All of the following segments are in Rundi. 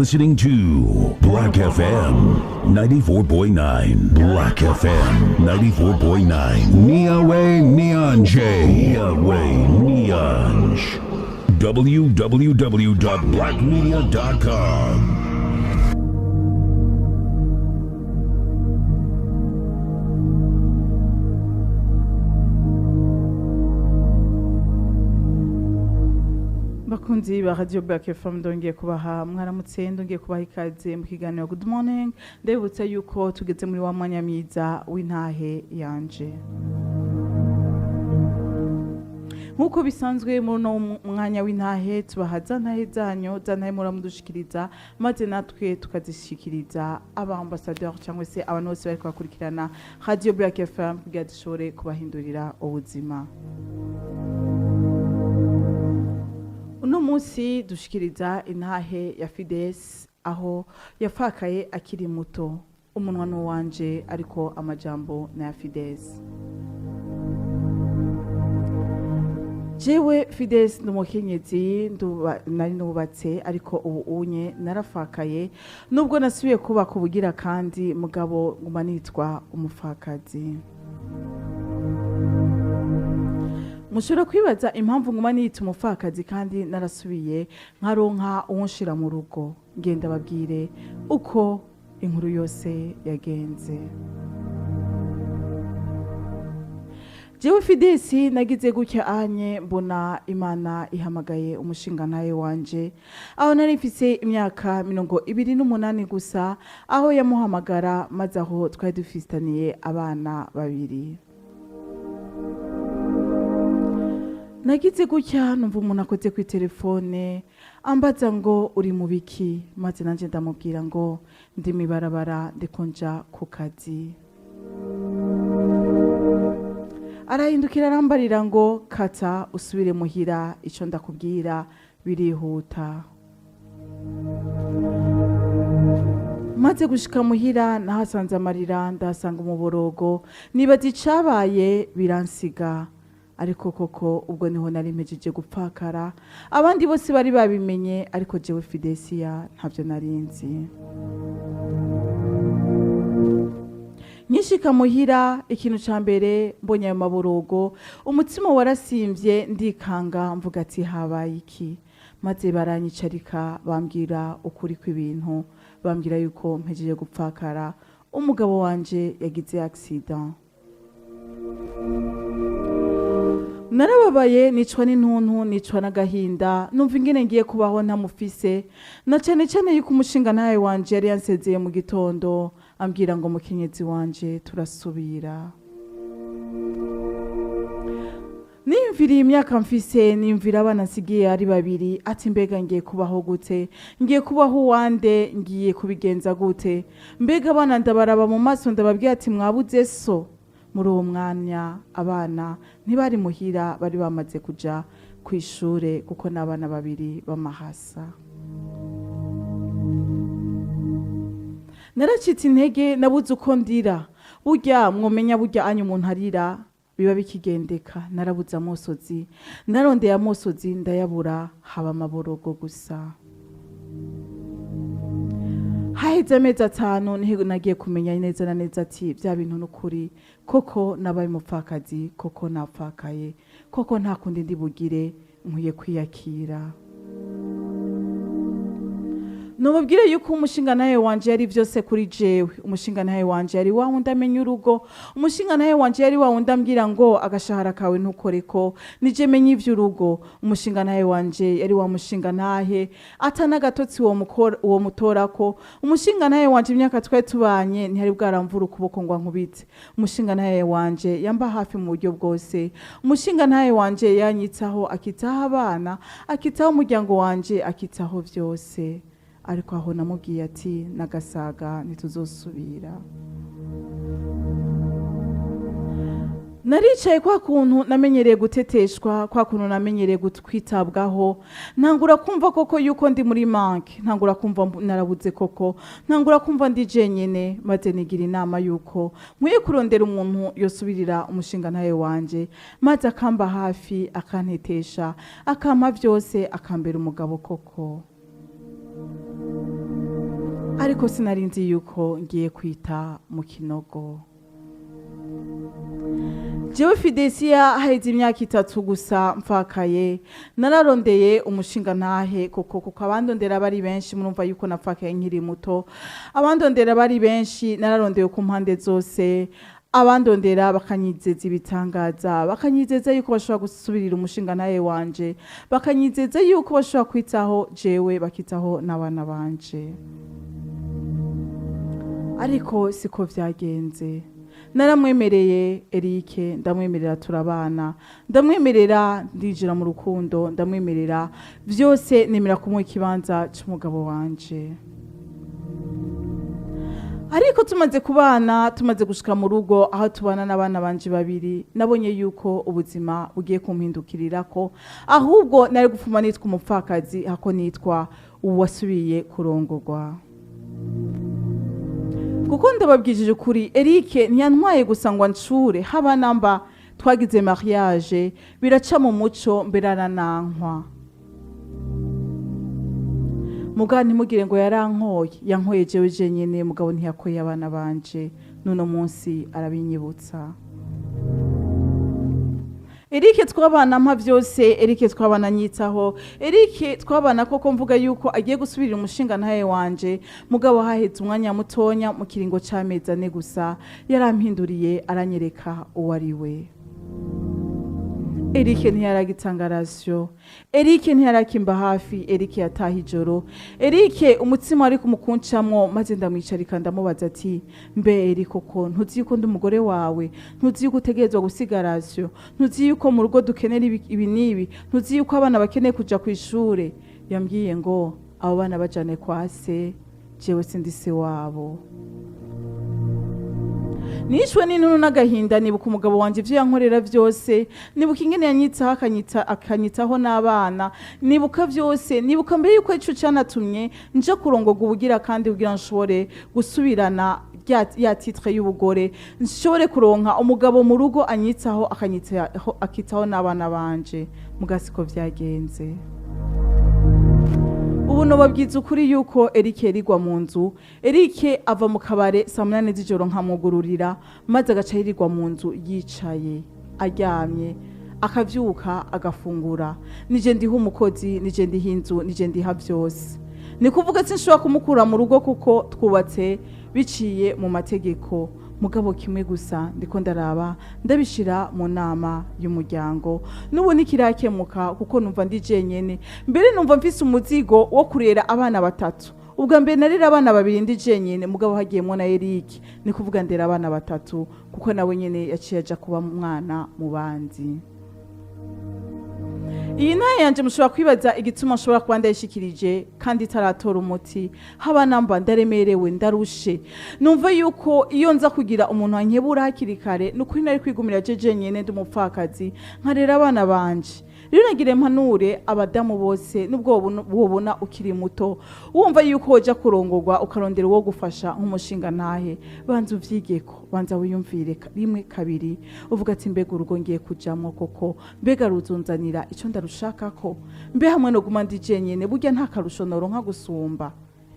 listening to Black FM 94.9. Black FM 94.9. Niawe Neonje. Niawe Neonj. www.blackmedia.com. Bakunzi ba Radio Black FM, ndongeye kubaha mwaramutse, ndongeye kubaha ikaze mu kiganiro Good Morning. Ndabibutsa yuko tugeze muri wa mwanya mwiza w'intahe yanje. Nk'uko bisanzwe, muri uno mwanya w'intahe tubaha za ntahe zanyu, za ntahe muramudushikiriza, maze natwe tukazishikiriza aba ambassadeur cyangwa se abantu bose bari kubakurikirana Radio Black FM kugira dushobore kubahindurira ubuzima. Uno munsi dushikiriza intahe ya Fides, aho yafakaye akiri muto. Umunwa n'uwanje, ariko amajambo na ya Fides. Jewe Fides ndi umukenyezi, nari nubatse, ariko ubu unye narafakaye. Nubwo nasubiye kubaka ubugira kandi, mugabo nguma nitwa umupfakazi. Mushobora kwibaza impamvu nguma niyita umupfakazi kandi narasubiye nkaronka uwunshira mu rugo. Ngenda babwire uko inkuru yose yagenze. Jewe Fidesi nagize gutya anye mbona Imana ihamagaye umushingantahe wanje aho nari mfise imyaka 28 gusa, aho yamuhamagara, maze aho twari dufitaniye abana babiri. Nagize gutya numva umuntu akoze kuri telefone, ambaza ngo: "Uri mu biki?" Maze nanjye ndamubwira ngo: "Ndi mw'ibarabara, ndiko nja ku kazi." Arahindukira arambarira ngo: "Kata usubire muhira, icyo ndakubwira birihuta." Maze gushika muhira nahasanze amarira, ndahasanga umuborogo, nibaza icabaye biransiga. Ariko koko ubwo niho nari mpejeje gupfakara. Abandi bose bari babimenye, ariko jewe Fidesiya ntabyo nari nzi. Nkishika muhira, ikintu ca mbere mbonye ayo maborogo, umutima warasimvye, ndikanga, mvuga ati: "Habaye iki?" Maze baranyicarika, bambwira ukuri kw'ibintu, bambwira yuko mpejeje gupfakara, umugabo wanje yagize accident. Narababaye, nicwa n'intuntu, nicwa n'agahinda, numva ingene ngiye kubaho ntamufise, na cyane cyane yuko umushinga ntawe wanje yari yansezeye mu gitondo, ambwira ngo: "Mukenyezi wanje, turasubira." Niyumviriye imyaka mfise, niyumvira abana nsigiye ari babiri, ati: "Mbega ngiye kubaho gute? Ngiye kubaho uwande? Ngiye kubigenza gute? Mbega abana ndabaraba mu maso, ndababwira ati: 'Mwabuze so?'" Muri uwo mwanya abana ntibari muhira, bari bamaze kuja ku ishure, kuko n'abana babiri b'amahasa. Naracitse intege, nabuze uko ndira. Burya mwomenya, burya anya umuntu arira biba bikigendeka. Narabuze amosozi, narondeye amosozi ndayabura, haba amaborogo gusa. Haheze amezi 5 niho nagiye kumenya neza na neza ati bya bintu n'ukuri koko, nabaye umupfakazi koko, napfakaye koko, nta kundi ndi bugire, nkwiye kwiyakira. Nubabwire yuko umushingantahe wanje yari byose kuri jewe. Umushingantahe wanje yari wa wundi amenya urugo. Umushingantahe wanje yari wa wundi ambwira ngo: "Agashahara kawe ntukoreko, nije menya ivy'urugo." Umushingantahe wanje yari wa mushingantahe ata n'agatotsi uwo mutorako. Umushingantahe wanje, imyaka twari tubanye, ntiyari bwaramvura ukuboko ngo ankubite. Umushingantahe wanje yamba hafi mu buryo bwose. Umushingantahe wanje yanyitaho, akitaho abana, akitaho umuryango wanje, akitaho vyose. Ariko aho namubwiye ati: "Nagasaga, ntituzosubira," naricaye kwa kuntu namenyereye guteteshwa, kwa kuntu namenyereye kwitabwaho, ntangura kumva koko yuko ndi muri manque, ntangura kumva narabuze koko, ntangura kumva ndi jenyene. Maze nigira inama yuko nkwiye kurondera umuntu yosubirira umushinga ntaye wanje, maze akamba hafi, akantetesha, akampa byose, akambera umugabo koko. Ariko sinari nzi yuko ngiye kwita mu kinogo. Jewe Fidesiya, haheze imyaka 3 gusa mfakaye, nararondeye umushinga ntahe kuko abandondera bari benshi. Murumva yuko napfakaye nkiri muto, abandondera bari benshi, nararondeye ku mpande zose. Abandondera bakanyizeza ibitangaza, bakanyizeza yuko bashobora gusubirira umushinga ntahe wanje, bakanyizeza yuko bashobora kwitaho jewe, bakitaho n'abana banje, ariko siko vyagenze. Naramwemereye Eric, ndamwemerera turabana, ndamwemerera ndinjira mu rukundo, ndamwemerera vyose, nemera kumuha ikibanza c'umugabo wanje. Ariko tumaze kubana, tumaze gushika mu rugo aho tubana n'abana banje babiri, nabonye yuko ubuzima bugiye kumhindukirirako. Ahubwo nari gupfuma nitwa umupfakazi hako nitwa uwasubiye kurongorwa, kuko ndababwije ukuri, Eric ntiyantwaye gusa ngo anshure, haba namba. Twagize mariage biraca mu muco, mbere aranankwa. Muga ntimugire ngo yarankoye, yankoye jewe jenyene, mugabo ntiyakoye abana banje. N'uno munsi arabinyibutsa. Eric twabana mpa vyose, Eric twabana nyitaho, Eric twabana koko mvuga yuko agiye gusubirira umushinga ntaye wanje. Mugabo haheze umwanya mutonya, mu kiringo c'amezi 4 gusa, yarampinduriye, aranyereka uwo ari we. Eric ntiyaragitanga ration, Eric ntiyarakimba hafi, Eric yataha ijoro. Eric umutsima wari kumukuncamwo, maze ndamwicarika ndamubaza ati: "Mbe Eric, koko ntuzi yuko ndi umugore wawe? Ntuzi yuko utegerezwa gusiga ration? Ntuzi yuko mu rugo dukenera ibi n'ibi? Ntuzi yuko abana bakeneye kuja kw'ishure?" Yambwiye ngo abo bana bajane kwa se, jewe sindi se wabo. Nishwe n'intuntu n'agahinda. Nibuka umugabo wanje ivyo yankorera vyose, nibuka ingene yanyitaho, akanyitaho n'abana, nibuka vyose, nibuka mbere yuko ico canatumye nja kurongorwa ubugira kandi, kugira nshobore gusubirana ya titre y'ubugore, nshobore kuronka umugabo mu rugo anyitaho, akanyitaho, akitaho n'abana banje. Mugasiko vyagenze. Ubu nobabwiza ukuri yuko Eric yirirwa mu nzu. Eric ava mu kabare saa 8 z'ijoro, nkamwugururira, maze agaca yirirwa mu nzu yicaye aryamye, akavyuka agafungura. Nije ndiha umukozi, nije ndiha inzu, nije ndiha vyose. Ni kuvuga sinshobora kumukura mu rugo kuko twubatse biciye mu mategeko. Mugabo kimwe gusa ndiko ndaraba ndabishira mu nama y'umuryango, n'ubu ntikirakemuka, kuko numva ndi jenyene. Mbere numva mfise umuzigo wo kurera abana batatu. Ubwa mbere narera abana babiri ndi jenyene, mugabo hagiyemwo na Eric, ni kuvuga ndera abana batatu, kuko nawe nyene yaciye aja kuba umwana mu bandi. Iyi ntaye yanje mushobora kwibaza igituma nshobora kuba ndayishikirije kandi itaratora umuti, haba namba. Ndaremerewe, ndarushe. Numva yuko iyo nza kugira umuntu ankebura hakiri kare, ni ukuri nari kwigumira je jenyene ndi umupfakazi, nkarera abana banje. Rero nagire mpanure abadamu bose, nubwo wobona ukiri muto, wumva yuko woja kurongorwa, ukarondera uwo gufasha nk'umushinga ntahe, banza uvyigeko, banza wiyumvire rimwe kabiri, uvuga ati: "Mbega urugo ngiye kujamwo koko, mbega ruzunzanira ico ndarushakako? Mbe hamwe no guma ndi jenyene, burya nta karusho noronka gusumba?"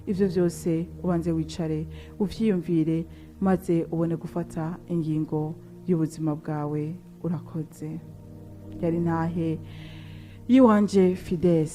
Ivyo vyose ubanze wicare uvyiyumvire, maze ubone gufata ingingo y'ubuzima bwawe. Urakoze. Yari ntahe yiwanje Fides.